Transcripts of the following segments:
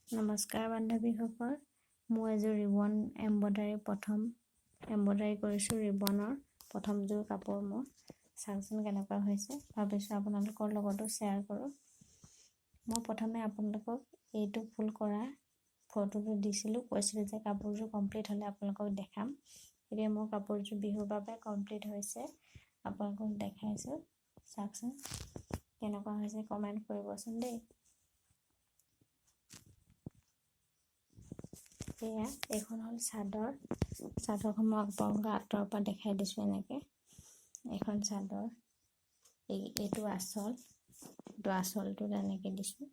নমস্কাৰ বান্ধৱীসকল, মই এযোৰ ৰিবন এম্ব্ৰইডাৰী প্ৰথম এম্ব্ৰইডাৰী কৰিছোঁ। ৰিবনৰ প্ৰথমযোৰ কাপোৰ মোৰ, চাওকচোন কেনেকুৱা হৈছে। ভাবিছোঁ আপোনালোকৰ লগতো শ্বেয়াৰ কৰোঁ। মই প্ৰথমে আপোনালোকক এইটো ফুল কৰা ফটোটো দিছিলোঁ, কৈছিলোঁ যে কাপোৰযোৰ কমপ্লিট হ'লে আপোনালোকক দেখাম। এতিয়া মোৰ কাপোৰযোৰ বিহুৰ বাবে কমপ্লিট হৈছে, আপোনালোকক দেখাইছোঁ। চাওকচোন কেনেকুৱা হৈছে, কমেণ্ট কৰিবচোন দেই। এয়া এইখন হ'ল চাদৰ। চাদৰখন মই আপোনালোকক আঁতৰৰ পৰা দেখাই দিছোঁ এনেকৈ। এইখন চাদৰ, এইটো আঁচল, এইটো আঁচলটো তেনেকৈ দিছোঁ।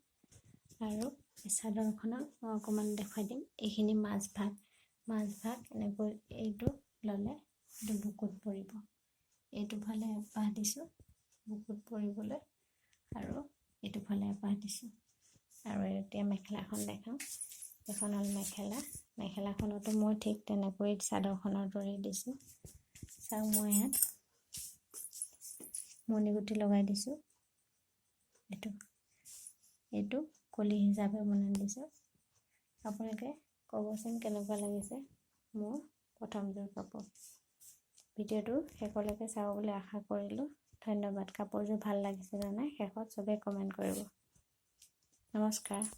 আৰু এই চাদৰখনত মই অকণমান দেখুৱাই দিম। এইখিনি মাজভাগ, মাজভাগ এনেকৈ এইটো ল'লে এইটো বুকুত পৰিব। এইটো ফালে এপাহ দিছোঁ বুকুত পৰিবলৈ আৰু এইটো ফালে এপাহ দিছোঁ। আৰু এতিয়া মেখেলাখন দেখাওঁ। এইখন হ'ল মেখেলা। মেখেলাখনতো মই ঠিক তেনেকৈ চাদৰখনৰ দৰেই দিছোঁ। চাওক, মই ইয়াত মণিগুটি লগাই দিছোঁ। এইটো কলি হিচাপে বনাই দিছোঁ। আপোনালোকে ক'বচোন কেনেকুৱা লাগিছে মোৰ প্ৰথমযোৰ কাপোৰ। ভিডিঅ'টো শেষলৈকে চাব বুলি আশা কৰিলোঁ। ধন্যবাদ। কাপোৰযোৰ ভাল লাগিছে নে নাই, শেষত চবেই কমেণ্ট কৰিব। নমস্কাৰ।